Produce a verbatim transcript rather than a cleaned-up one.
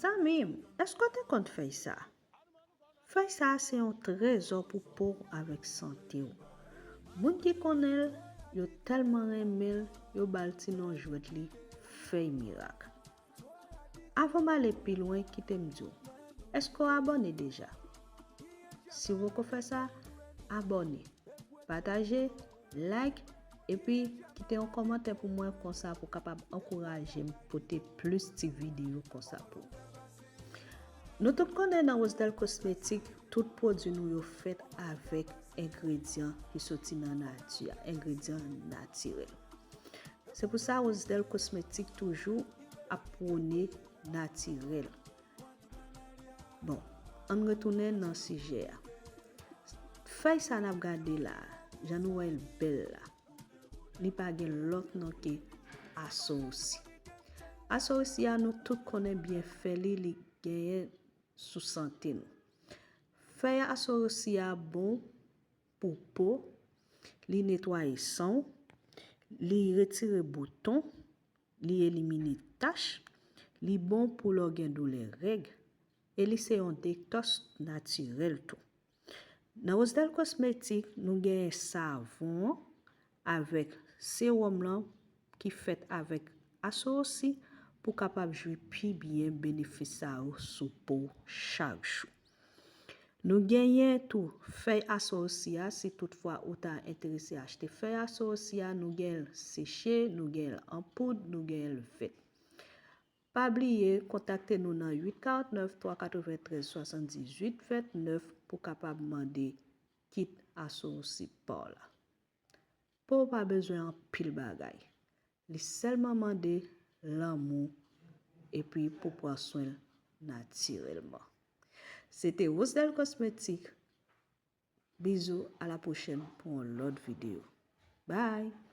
Zanmi m, èske w te konn fèy sa? Fèy sa a se yon trezò pou po w avèk sante w. Moun ki konnen l, yo tèlman renmen l, yo ba l ti non jwèt li, fèy mirak. Avan m ale pi lwen, kite m di w, èske w abòne deja? Si w poko fè sa, abòne, pataje, like, epi kite yon kòmantè pou mwen, konsa pou kapab ankouraje m pote plis ti videyo konsa pou ou. Nou tout konnen nan Rosdel Cosmetics, tout pwodui nou yo fèt avèk engredyan ki soti nan nati a, engredyan natirèl. Se pou sa Rosdel Cosmetics toujou ap pwone natirèl. Bon, ann retounen nan sijè a. Fèy sa n ap gade la a, jan nou wè l bèl la, li pa gen lòt non ke asowosi. Asowosi a, nou tout konnen byenfè li, li genyen sou sante nou. Fèy asowosi a bon pou po, li netwaye san w, li retire bouton, li elimine tach, li bon pou lè w gen doulè règ, e li se yon detòks natirèl tou. Nan Rosdel Cosmetics, nou genyen savon an avèk sewòm lan ki fèt avèk asowosi pou kapab jwi pi byen benefis sa yo sou po w chak jou. Nou genyen tou fèy asowosi a, si toutfwa ou ta enterese achte fèy asowosi a, nou gen l seche, nou gen l an poud, nou gen l vèt. Pa bliye kontakte nou nan uit karant nèf, twa katreventrèz, swasanndizuit vennèf pou kapab mande kit asowosi pa w la. Po w pa bezwen anpil bagay. Li sèlman mande lanmou epi pou pran swen l natirèlman. Se te Rosdel Cosmetics. Bizou, a la pwochèn pou yon lòt videyo. Bye!